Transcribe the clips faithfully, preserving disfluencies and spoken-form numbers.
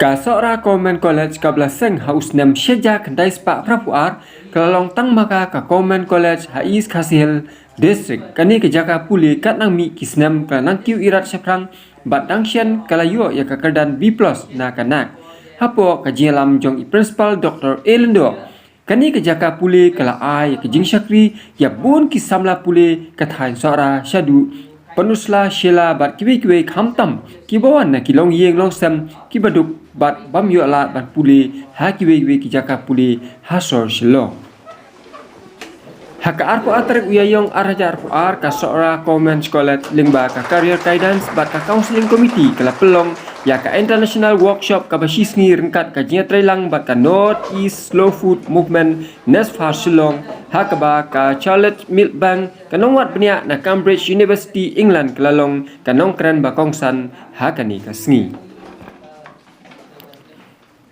Ka Sohra Government College kaba la seng ha u snem shi hajar khyndai spah phra phew ar, ka la long tang ma ka ka Government College ha East Khasi Hills District. Kane ka jaka pule katba nang mih ki snem ka la nang kiew irat shaphrang, bad dang shen ka la ïoh ïa ka kyrdan B plus na ka NAAC. Hapoh ka jingïalam jong i Principal Doctor A Lyngdoh, kane ka jaka pule ka la ai ïa ka jingshakri ïa bun ki samla pule ka thaiñ Sohra shaduh Pynursla, Shella bad kiwei kiwei, khamtam kiba wan na ki longïing longsem kiba duk bad bym ïoh lad ban pule ha kiwei kiwei ki jaka pule ha sor Shillong. Ha ka arphew ar tarik u Ïaïong ar hajar arphew ar, ka Sohra Government College lyngba ka Career Guidance bad ka Counselling Committee ka la pynlong ïa ka International Workshop kaba shisngi ryngkat ka jingïatreilang bad ka North East Slow Food Movement, NESFAST Shillong, ha kaba ka Charlotte Milbank, ka nongwad bniah na Cambridge University, England, ka la long ka nongkren ba kongsan ha kane ka sngi.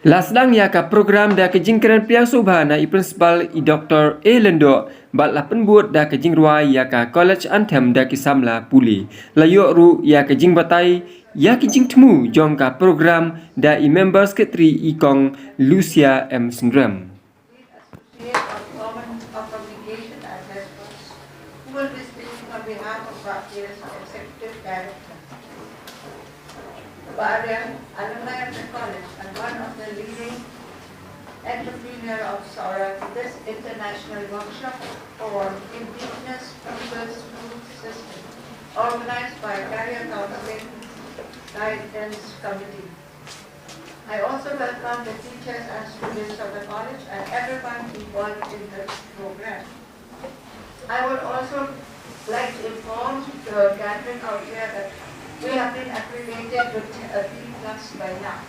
La sdang ïa ka program da ka jingkren pdiang sngewbha na i Principal, i Doctor A Lyngdoh, bad la pynbud da ka jingrwai ïa ka College Anthem da ki samla pule. La ïoh ruh ïa ka jingbatai ïa ki jingthmu jong ka program da i Member Secretary, i Kong Lucia M Synrem. Associate of Government of Communication at NESFAST, who will be speaking on behalf of our P S executive director. Bah Ariang, alumni of the college and one of the leading entrepreneur of Sohra, this international workshop for indigenous people's food system, organized by Career Counseling Guidance Committee. I also welcome the teachers and students of the college and everyone involved in the program. I would also like to inform the gathering out here that we have been accredited with a B plus by now.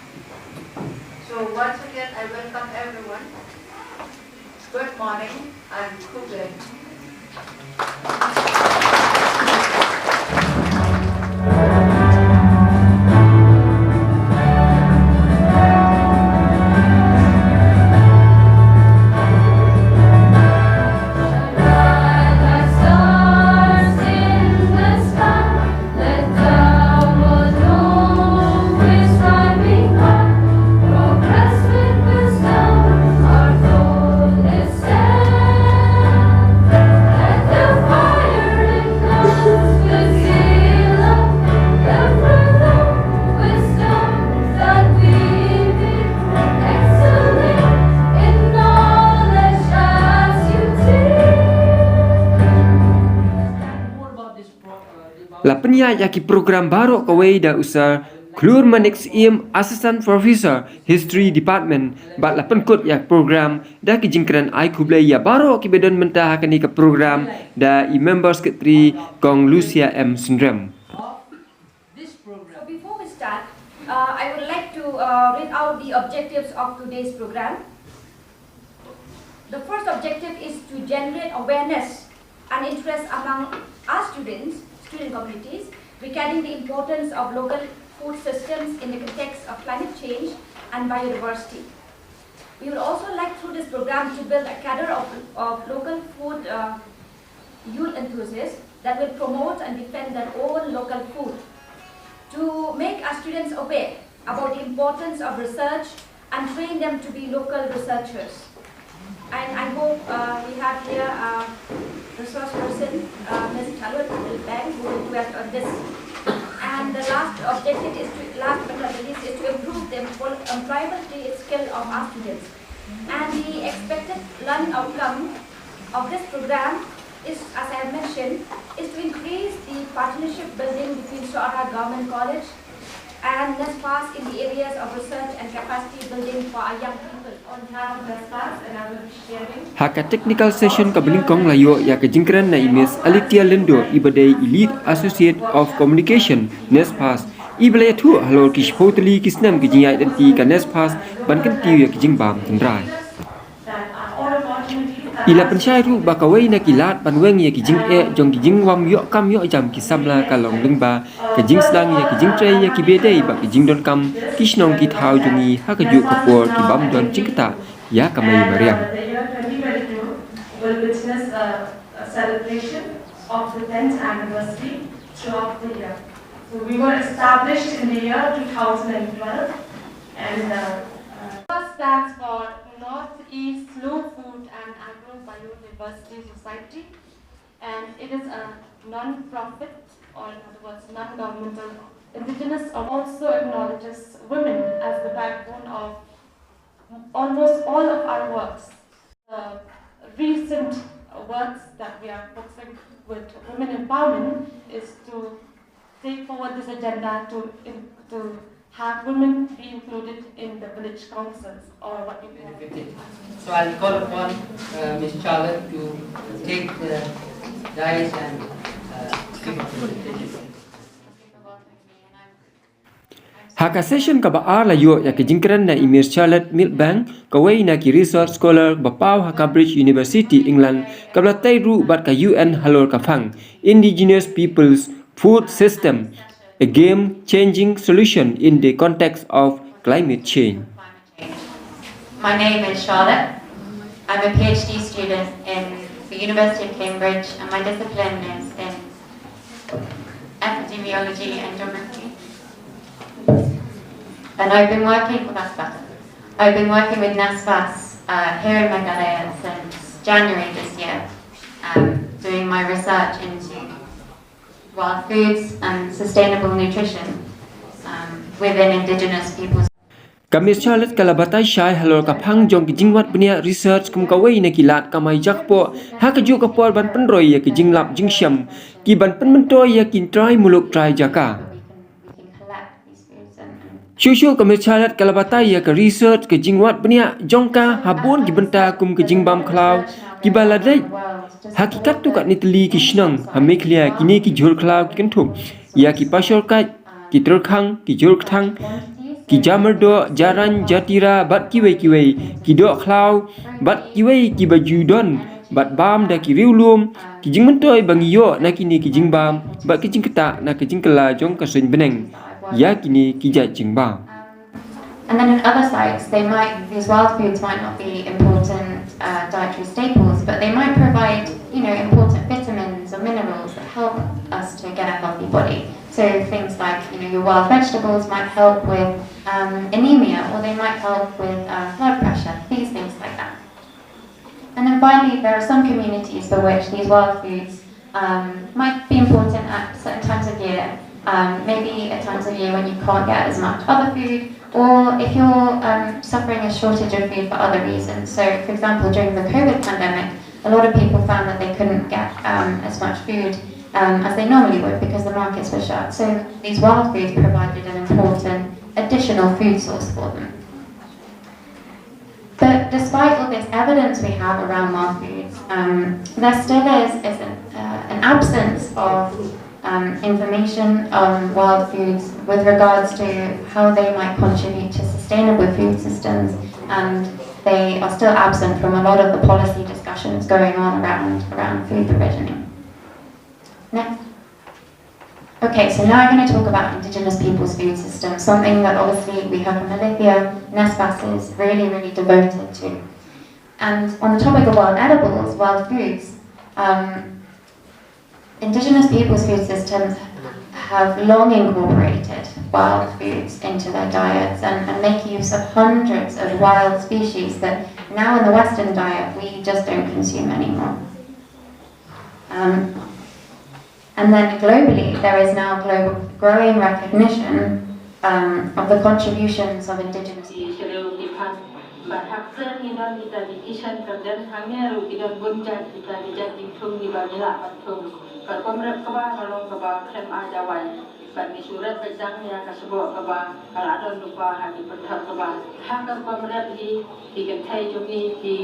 So once again, I welcome everyone. Good morning and khublei. La pynïaid ïa ki program baroh kawei da u Sir Khlur Manik Syiem, Assistant Professor, History Department, bad la pynkut ïa ki program da ki jingkren ai khublei ïa baroh kiba don mynta ha kane ka program da i Member Secretary Kong Lucia M Synrem. So before we start, uh, I would like to, uh, read out the objectives of today's program. The first objective is to generate awareness and interest among our students, student communities, regarding the importance of local food systems in the context of climate change and biodiversity. We would also like, through this program, to build a cadre of, of local food, uh, youth enthusiasts that will promote and defend their own local food, to make our students aware about the importance of research and train them to be local researchers. And I hope, uh, we have here, uh, resource person, uh, Miss Charlotte Milbank, who will dwell on this. And the last objective is to, last but not the least, is to improve the employ-, employability skill of our students. And the expected learning outcome of this program is, as I have mentioned, is to increase the partnership building between Sohra Government College and NESFAST in the areas of research and capacity building for our young people. On behalf of NESFAST, and I will be sharing. Ha ka technical session kaba nyngkong la ïoh ïa ka jingkren na i Miss Alitia Lyngdoh, iba dei i Lead Associate of Communication, NESFAST, iba la ïathuh halor ki shiphew tylli ki snem ka jingïaid lynti ka NESFAST ban kyntiew ïa ki jingbam tynrai. I la pynshai ruh ba kawei na ki lad ban weng ïa ki jingeh jong ki jingbym ïoh kam ïoh jam ki samla ka long lyngba ka jingsdang ïa ki jingtrei ïa kiba ïadei bad ki jingdonkam ki shnong ki thaw jong ngi ha kajuh ka por ki bym don jingktah ïa ka mei mariang. Will witness a, a celebration of the tenth anniversary throughout the year. So we were established in the year two thousand and twelve. And uh, stands for Northeast Slow Food and Agro Biodiversity Society, and it is a non-profit, or in other words, non-governmental, indigenous, also acknowledges women as the backbone of almost all of our works. The recent works that we are focusing with women empowerment is to take forward this agenda to, to have women be included in the village councils, or what you call it. So I'll call upon uh, Miss Charlotte to take the dais and uh, give a presentation. Ha ka session kaba ar la ïoh ïa ka jingkren na i Miss Charlotte Milbank, kawei na ki research scholar ba paw ha Cambridge University, England, kaba la tei ruh bad ka U N halor ka phang Indigenous Peoples Food System, a game changing solution in the context of climate change. My name is Charlotte. I'm a PhD student in the University of Cambridge, and my discipline is in epidemiology and geography. And I've been working with NASFAS. I've been working with NASFAS uh, here in Meghalaya since January this year, um, doing my research into wild foods and sustainable nutrition um, within indigenous peoples. Ka Miss Charlotte ka la batai shai halor ka phang jong ki jingwad bniah research kum kawei na ki lad kamai jakpoh ha kajuh ka por ban pynroi ïa ki jinglap jingshem ki ban pynmyntoi ïa ki trai muluk trai jaka. Shuh shuh ka Miss Charlotte ka la batai ïa ka research ka jingwad bniah jong ka ha bun ki bynta kum ka jingbam khlaw kiba la dei ha ki katto katne tylli ki shnong ha Meghalaya. Kine ki jhur khlaw ki kynthup ïa ki pashor kait, ki tyrkhang, ki jhur kthang, ki jamyrdoh, jarain, jatira bad kiwei kiwei, ki doh khlaw bad kiwei kiba ju don bad bam da ki riewlum. Ki jingmyntoi ba ngi ïoh na kine ki jingbam bad ki jingktah na ki jingkylla jong ka suiñ bneng ïa kine ki jait jingbam. And then in other sites, they might these wild foods might not be important uh, dietary staples, but they might provide you know important vitamins or minerals that help us to get a healthy body. So things like you know your wild vegetables might help with um, anemia, or they might help with uh, blood pressure. These things like that. And then finally, there are some communities for which these wild foods um, might be important at certain times of year, um, maybe at times of year when you can't get as much other food, or if you're um, suffering a shortage of food for other reasons. So, for example, during the COVID pandemic, a lot of people found that they couldn't get um, as much food um, as they normally would because the markets were shut. So, these wild foods provided an important additional food source for them. But despite all this evidence we have around wild foods, um, there still is, is an, uh, an absence of um, information on wild foods with regards to how they might contribute to sustainable food systems, and they are still absent from a lot of the policy discussions going on around, around food provisioning. Next. Okay, so now I'm going to talk about indigenous people's food systems, something that obviously we have in Malithia, NESFAS is really, really devoted to. And on the topic of wild edibles, wild foods, um, indigenous people's food systems have long incorporated wild foods into their diets and, and make use of hundreds of wild species that now in the Western diet we just don't consume anymore. Um, and then globally, there is now global, growing recognition um, of the contributions of indigenous people. Bad hapdeng ngi don kita ki kitchen garden, hangne ruh ki don bun jait kita ki jait jingthung kiba ngi lah ban thung. Ka rukom rep kaba ka long kaba khlem ai dawai. Bad ngi shu rep beit dang ïa ka sboh kaba ka la don lypa ha ki pyrthei kaba. Ha ka rukom rep hi ki kynthei jong ngi ki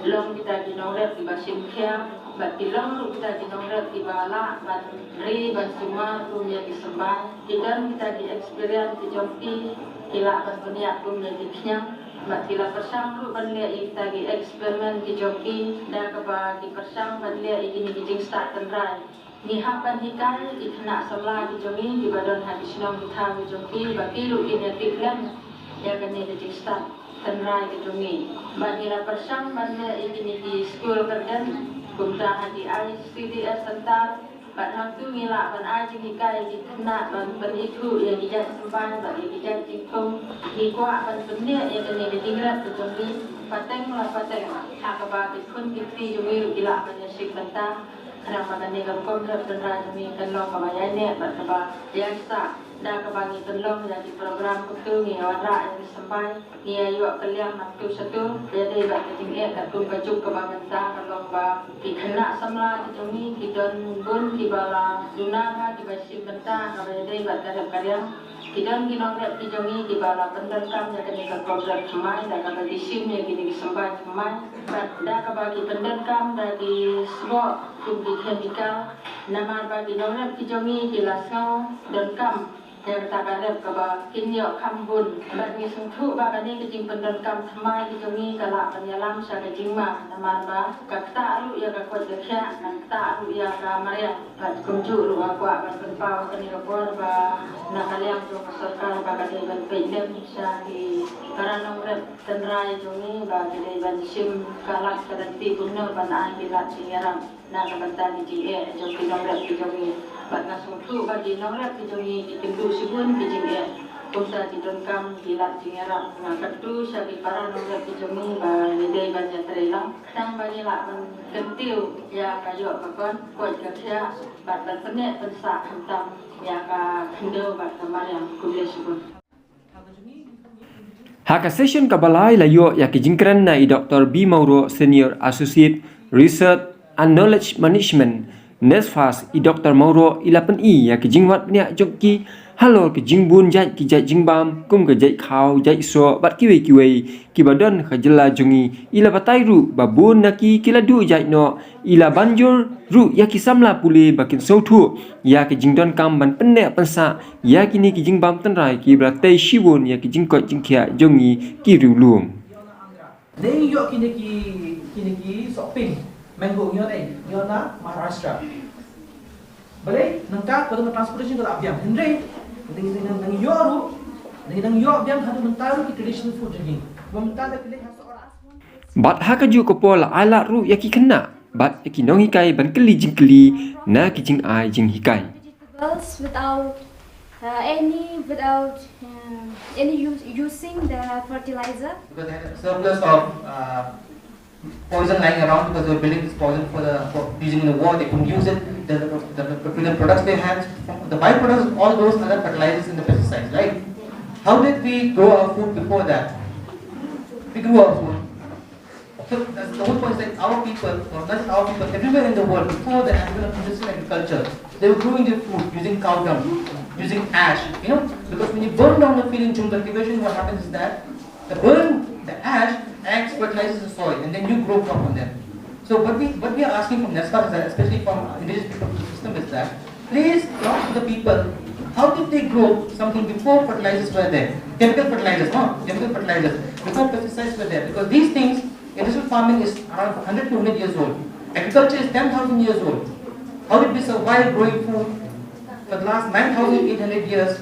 long kita ki nongrep kiba shim khia. Bad ki long ruh kita ki nongrep kiba lah ban ri ban sumar kum ïa ki symbai. Ki don kita ki experience ki jong ki, ki lah ban pynïap kum ïa ki khñiang. Bad ki la pyrshang ruh ban leh ïa kita ki experiment ki jong ki da kaba ki pyrshang ban leh ïa kine ki jingstad tynrai. Ngi hap ban hikai ïa ki khynnah samla ki jong ngi kiba don ha ki shnong ki thaw ki jong ki ba ki ruh kin ïa tip lem ïa kane ka jingstad tynrai ka jong ngi. Bad ngi la pyrshang ban leh ïa kine ki school garden kumta ha ki I C D S center. Bad hangtu ngi lah ban ai jinghikai ïa ki khynnah ban pynithuh ïa ki jait symbai bad ïa ki jait jingthung. Ngi kwah ban pynïaid ïa kane ka jingrep ka jong ngi pateng la pateng ha kaba ki khun ki kti jong ngi ruh ki lah ban ïashim bynta. Khnang ba kane ka rukom rep tynrai jong ngi kan long kaba ïaineh bad kaba ïaisah da kaba ngi pynlong ïa ki program kumtu, ngi ïawanrah ïa ki symbai. Ngi ïa ïoh kylliang na tu sha tu, ïa dei bad ka jingeh katkum ka juk kaba mynta ka long ba ki khynnah samla ki jong ngi ki don bun kiba la duna bha kiba shim bynta kaba ïa dei bad ka rep ka riang. Ki don ki nongrep ki jong ngi kiba la pyndonkam ïa kane ka program thymmai da kaba ki shim ïa kine ki symbai thymmai. Bad da kaba ki pyndonkam da ki sboh kum ki chemical. Namar ba ki nongrep ki jong ngi ki la sngew donkam ïa kata ka rep kaba kin ïoh kham bun. Bad ngi sngewthuh ba kane ka jingpyndonkam thymmai ka jong ngi ka lah ban ïalam sha ka jingma namar ba ka ktah ruh ïa ka koit ka khiah, ka ktah ruh ïa ka mariang. Bad kumjuh ruh nga kwah ban pynpaw kane ka por ba na ka liang jong ka sorkar ba ka dei ban peit lem sha ki para nongrep tynrai jong ngi ba ki dei ban shim ka lad ka lynti kumno ban ai ki lad jingïarap na ka bynta ki jingeh jong ki nongrep ki jong ngi. Bad nga sngewthuh ba ki nongrep ki jong ngi ki kynduh shibun ki jingeh. Kumta ki donkam ki lad jingïarap. Nga kyntu sha ki para nongrep ki jong ngi ba ngi dei ban ïatrei lang tang ba ngi lah ban kyntiew ïa ka ïoh ka kon, koit ka khiah bad ban pyneh pynsah khamtam ïa ka khyndew bad ka mariang. Khublei shibun. Ha ka session kaba lai la ïoh ïa ki jingkren na i Doctor B Mawroh, Senior Associate, Research and Knowledge Management, NESFAS. I Doctor Mawroh i la pyni ïa ki jingwad bniah jong ki halor ki jingbun jait ki jait jingbam kum ka jait khaw, jait soh bad kiwei kiwei kiba don ha ka jylla jong ngi. I la batai ruh ba bun na ki ki la duh jait noh. I la ban jur ruh ïa ki samla pule ba kin sngewthuh ïa ki jingdonkam ban pynneh pynsah ïa kine ki jingbam tynrai kiba la tei shibun ïa ki jingkoit jingkhiah jong ngi ki riewlum. Ngi ïoh kine ki, kine ki sohpin, mango, ïoh na, ïoh na Maharashtra. Balei, nangta ka dei ka transportation ka la biang. Hynrei ngi, ngi, ngi ïoh ruh, ngi, ngi ïoh biang haduh mynta ruh ki traditional food jong ngi. Ba mynta da kine ha soh. Bad ha kajuh ka por la ai lad ruh ïa ki khynnah bad ïa ki nonghikai ban kylli jingkylli na ki jingai jinghikai. Vegetables without, uh, any, without, um, any use, using the fertilizer. Because they had a surplus of, uh, poison lying around because they were building this poison for the, for using in the war. They couldn't use it. The, the, the, the products they had, the byproducts of all those are the fertilizers and the pesticides, right? How did we grow our food before that? We grew our food. So that's the whole point is that our people, or not just our people, everywhere in the world, before the advent of industrial agriculture, they were growing their food using cow dung, using ash, you know, because when you burn down the field in jhum cultivation, what happens is that the burn, the ash acts, fertilizes the soil, and then you grow crop on them. So what we, what we are asking from NESFAS is that, especially from indigenous people system, is that please talk to the people. How did they grow something before fertilizers were there? Chemical fertilizers, no? Chemical fertilizers. Before pesticides were there. Because these things, industrial farming is around hundred to hundred years old. Agriculture is ten thousand years old. How did we survive growing food for the last nine thousand eight hundred years?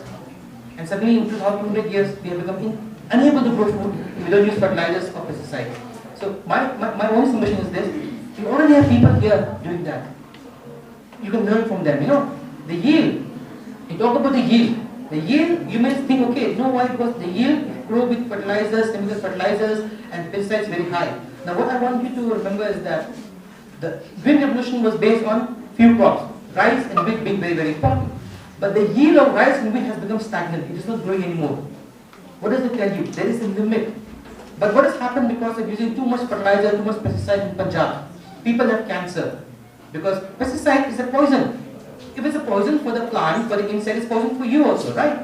And suddenly, in two thousand two hundred years, we have become in, unable to grow food if we don't use fertilizers or pesticides. So my, my, my only submission is this: we already have people here doing that. You can learn from them, you know. The yield, you talk about the yield. The yield, you may think, okay, you know why? Because the yield, if you grow with fertilizers, chemical fertilizers, and pesticides, very high. Now, what I want you to remember is that the Green Revolution was based on few crops, rice and wheat being very, very important. But the yield of rice and wheat has become stagnant. It is not growing anymore. What does it tell you? There is a limit. But what has happened because of using too much fertilizer, too much pesticide in Punjab? People have cancer. Because pesticide is a poison. If it's a poison for the plant, for the insect, it's poison for you also, right?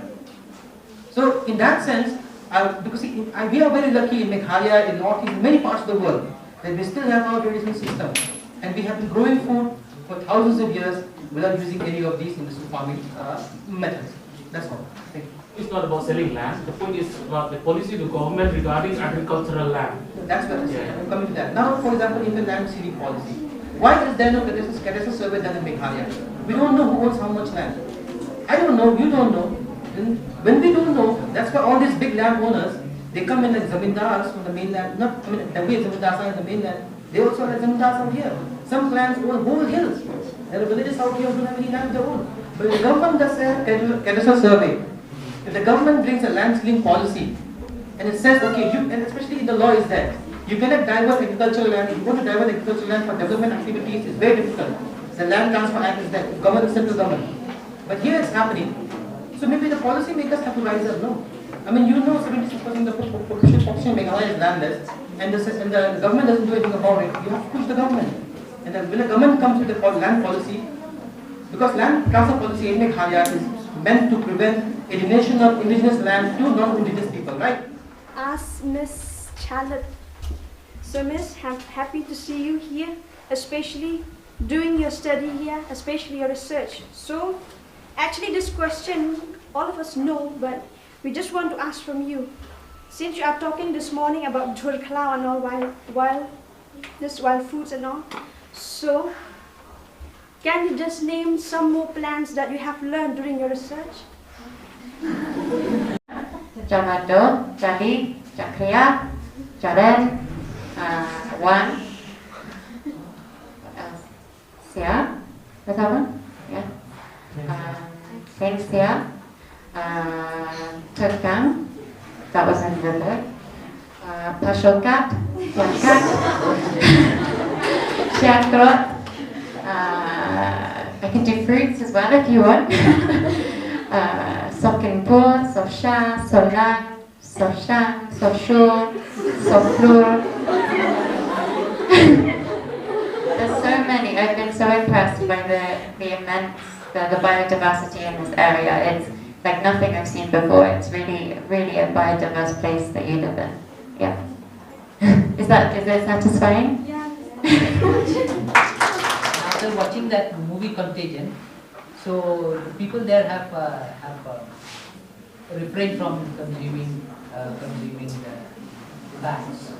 So in that sense, I, because see, I, we are very lucky in Meghalaya, in Northeast, in many parts of the world, that we still have our traditional system. And we have been growing food for thousands of years without using any of these industrial farming, uh, methods. That's all. Thank you. It's not about selling land. The point is about the policy of the government regarding agricultural land. That's what I said. Yeah. I'm coming to that. Now, for example, in the land ceiling policy, why is there no cadastral, cadastral survey done in Meghalaya? We don't know who owns how much land. I don't know, you don't know. Then when we don't know, that's why all these big landowners, they come in like zamindars from the mainland. Not, I mean, the way zamindars are in the mainland. They also have Zemindars out here. Some clans own whole hills. There are villages out here who don't have any land of their own. But if the government does a cadastral survey, if the government brings a land ceiling policy and it says, okay, you, and especially in the law is that you cannot divert agricultural land. If you want to divert agricultural land for development activities, it's very difficult. The Land Transfer Act is there. Government, central government. But here it's happening. So maybe the policymakers have to rise up, no? I mean, you know, seventy-six percent of the population of Meghalaya is landless, and the, and the government doesn't do anything about it. You have to push the government. And then when the government comes with a land policy, because land transfer policy in Meghalaya is meant to prevent alienation of indigenous land to non-indigenous people, right? Ask Miss Charlotte. So, Miss, I'm happy to see you here, especially doing your study here, especially your research. So, actually, this question all of us know, but we just want to ask from you. Since you are talking this morning about Dhurkhlaw and all wild, wild, this wild foods and all, so can you just name some more plants that you have learned during your research? Jamato, Jali, Jakria, Jaren, uh, Wan, uh, Sia, that's that one? Yeah. Um, Saint Sia, uh, Tokang, that was in the book. Uh, Pashokat, Yakat, Shatrot. Uh, I can do fruits as well if you want. Uh, Sokinpo, Sosha, Sonak, Soshang, Sosho, Soflur. There's so many. I've been so impressed by the, the immense, the, the biodiversity in this area. It's like nothing I've seen before. It's really, really a biodiverse place that you live in. Yeah. Is that, is it satisfying? Yeah. After watching that movie Contagion, so the people there have uh, have uh, refrained from consuming uh, consuming uh, bats.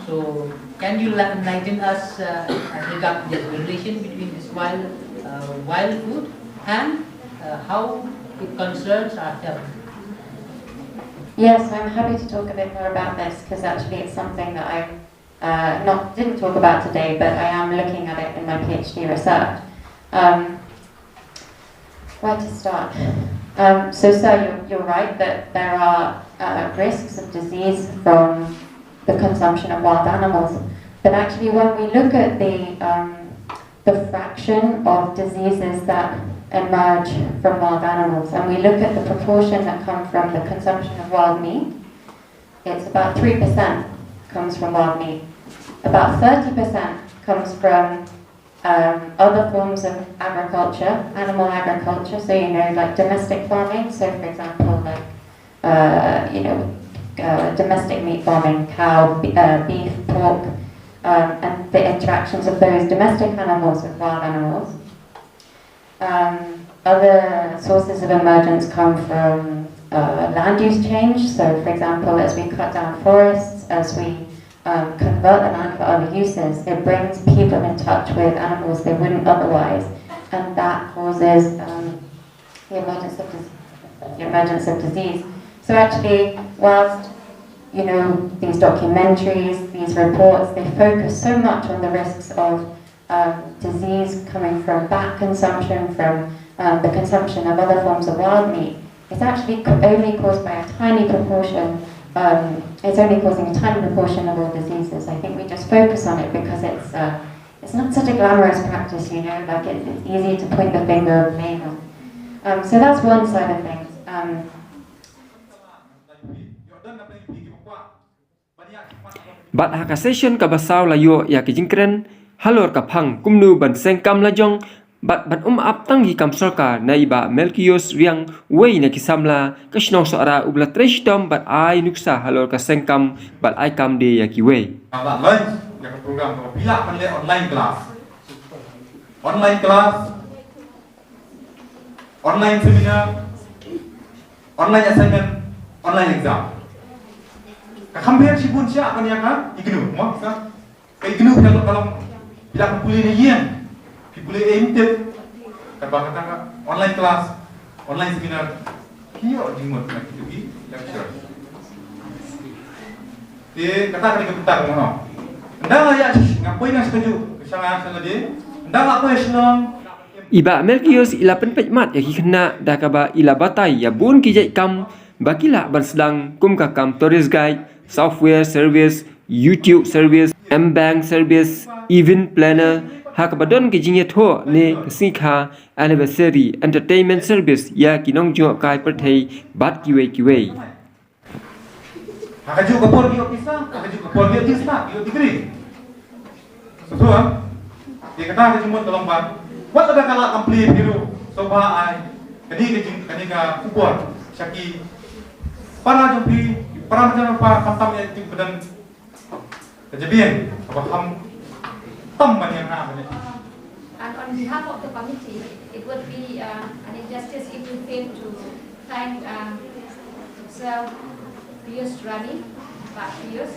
So can you la- enlighten us uh, as regard the relation between this wild uh, wild food and uh, how it concerns our health? Yes, I'm happy to talk a bit more about this because actually it's something that I uh, not didn't talk about today, but I am looking at it in my PhD research. Um, where to start? Um, so, sir, you're, you're right that there are uh, risks of disease from the consumption of wild animals. But actually, when we look at the um, the fraction of diseases that emerge from wild animals, and we look at the proportion that come from the consumption of wild meat, it's about three percent comes from wild meat. About thirty percent comes from um, other forms of agriculture, animal agriculture, so you know, like domestic farming, so for example, like uh, you know, uh, domestic meat farming, cow, be- uh, beef, pork, um, and the interactions of those domestic animals with wild animals. Um, other sources of emergence come from uh, land use change. So, for example, as we cut down forests, as we um, convert the land for other uses, it brings people in touch with animals they wouldn't otherwise, and that causes um, the emergence of dis- the emergence of disease. So actually, whilst you know these documentaries, these reports, they focus so much on the risks of um, disease coming from bat consumption, from um, the consumption of other forms of wild meat. It's actually only caused by a tiny proportion. Um, it's only causing a tiny proportion of all diseases. I think we just focus on it because it's uh, it's not such a glamorous practice, you know. Like it, it's easy to point the finger and blame. Um, so that's one side of things. Um, Bad ha ka session kaba saw la ïoh ïa ki jingkren halor ka phang kumno ban seng kam la jong bad ban ym ap tang ki kam sorkar na i Bah Melkios Riang, uwei na ki samla ka shnong Sohra, uba la trei shitom bad ai nuksa halor ka seng kam bad ai kam de ïa kiwei. Ka la launch ïa ka program kaba phi lah ban leh online class. Online class, online seminar, online assignment, online exam. Ka kham pher shibun sha ban ïa ka iknu, mo sa. Ka iknu phi la long, phi la pule ne ïeng, phi pule em tip. Kaba kata ka online class, online seminar, ki ïoh jingmut na kitu ki lecture. Te kata ka dei ka bynta ka mano. Nda nga ïa nga poi nga sha kaju, sha nga sha nga de. Nda nga poi Shillong. I Bah Melkius i la pynpeit mat ïa ki khynnah da kaba i la batai ïa bun ki jait kam ba ki lah ban sdang, kum ka kam tourist guide, software service, YouTube service, M-Bank service, event planner, ha kaba don ki jingïathoh ne ka sngikha, anniversary, entertainment service ïa ki nongjngohkai pyrthei bad kiwei kiwei. Ha kajuh ka por ki ïoh pisa, ha kajuh ka por ki ïoh pisa, ki ïoh degree. Sngewthuh, ha? Te kata ka jingmut ka long ba wat lada ka la kam plie phi ruh, sngewbha ai kane ka jing, kane ka khubor sha ki para jong phi, ki para jong phi, khamtam ïa jingpyndonkam ka jabieng kaba kham tam ban ïa nga ban ïa. And on behalf of the committee, it would be uh, an injustice if we fail to thank uh, Sir Pius Rani, Bah Pius,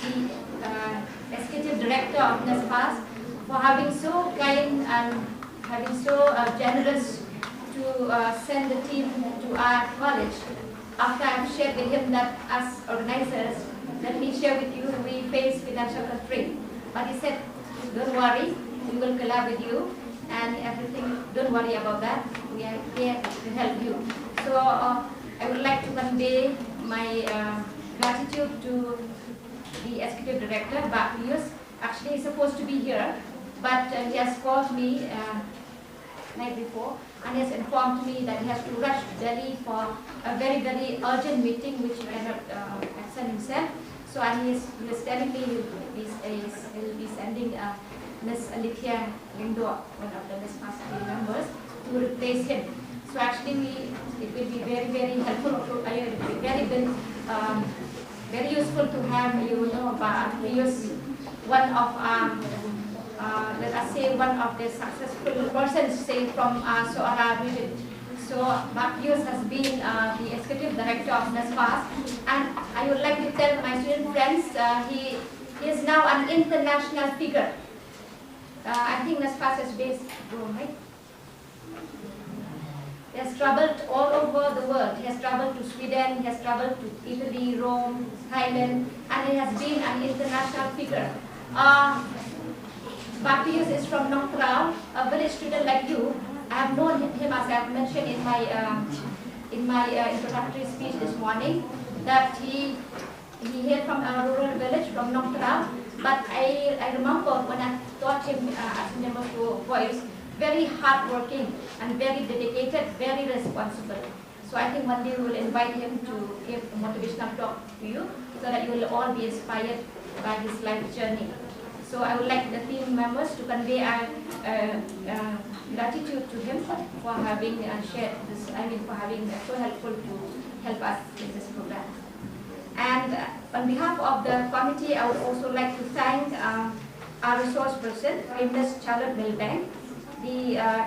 the uh, Executive Director of NESPAS, for having so kind and having so uh, generous to uh, send the team to our college. After I've shared with him that as organizers, let me share with you, we face financial constraint. But he said, "Don't worry, we will collab with you and everything, don't worry about that. We are here to help you." So uh, I would like to convey my uh, gratitude to the executive director, Bah Pius. Actually, he's supposed to be here, but uh, he has called me uh, night before and he has informed me that he has to rush to Delhi for a very, very urgent meeting which he cannot uh, attend himself. So, and he is, he is telling me he will be, he is, he will be sending uh, Miss Alithia Lyngdoh, one of the NESPAS team members, to replace him. So actually, we, it will be very, very helpful to, uh, very, very, um, very useful to have, you know, uh, use one of, um, uh, let us say, one of the successful persons, say, from uh, Sohra region. So Bah Pius has been uh, the executive director of NESPAS, and I would like to tell my student friends, uh, he, he is now an international figure. Uh, I think NESPAS is based, oh, right? He has traveled all over the world. He has traveled to Sweden, he has traveled to Italy, Rome, Thailand, and he has been an international figure. Uh, Bah Pius is from Nongtraw, a village student like you. I have known him, as I have mentioned in my uh, in my uh, introductory speech this morning, that he he hailed from a rural village from Nongtraw, but I, I remember when I taught him uh, as a member of voice, very hardworking and very dedicated, very responsible. So I think one day we will invite him to give a motivational talk to you so that you will all be inspired by his life journey. So I would like the team members to convey our uh, uh, gratitude to him for having uh, shared this, I mean, for having uh, so helpful to help us in this program. And uh, on behalf of the committee, I would also like to thank uh, our resource person, Miss Charlotte Milbank, the uh,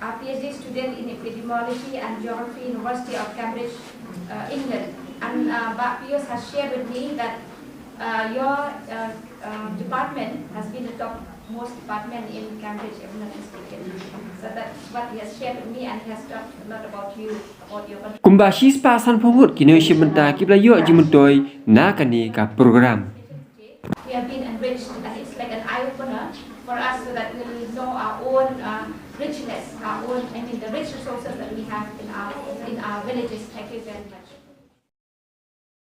a PhD student in Epidemiology and Geography, University of Cambridge, uh, England. And uh, Bah Pius has shared with me that uh, your uh, uh, department has been the top most department in Cambridge, if I'm not mistaken. So that's what he has shared with me, and he has talked a lot about you, about your contribution. Kumba shispah sanphew ngut ki nongshim bynta kiba la ïoh jingmyntoi na kane ka program. We have been enriched, and it's like an eye opener for us, so that we'll know our own uh, richness, our own, I mean, the rich resources that we have in our in our villages. Thank you very much.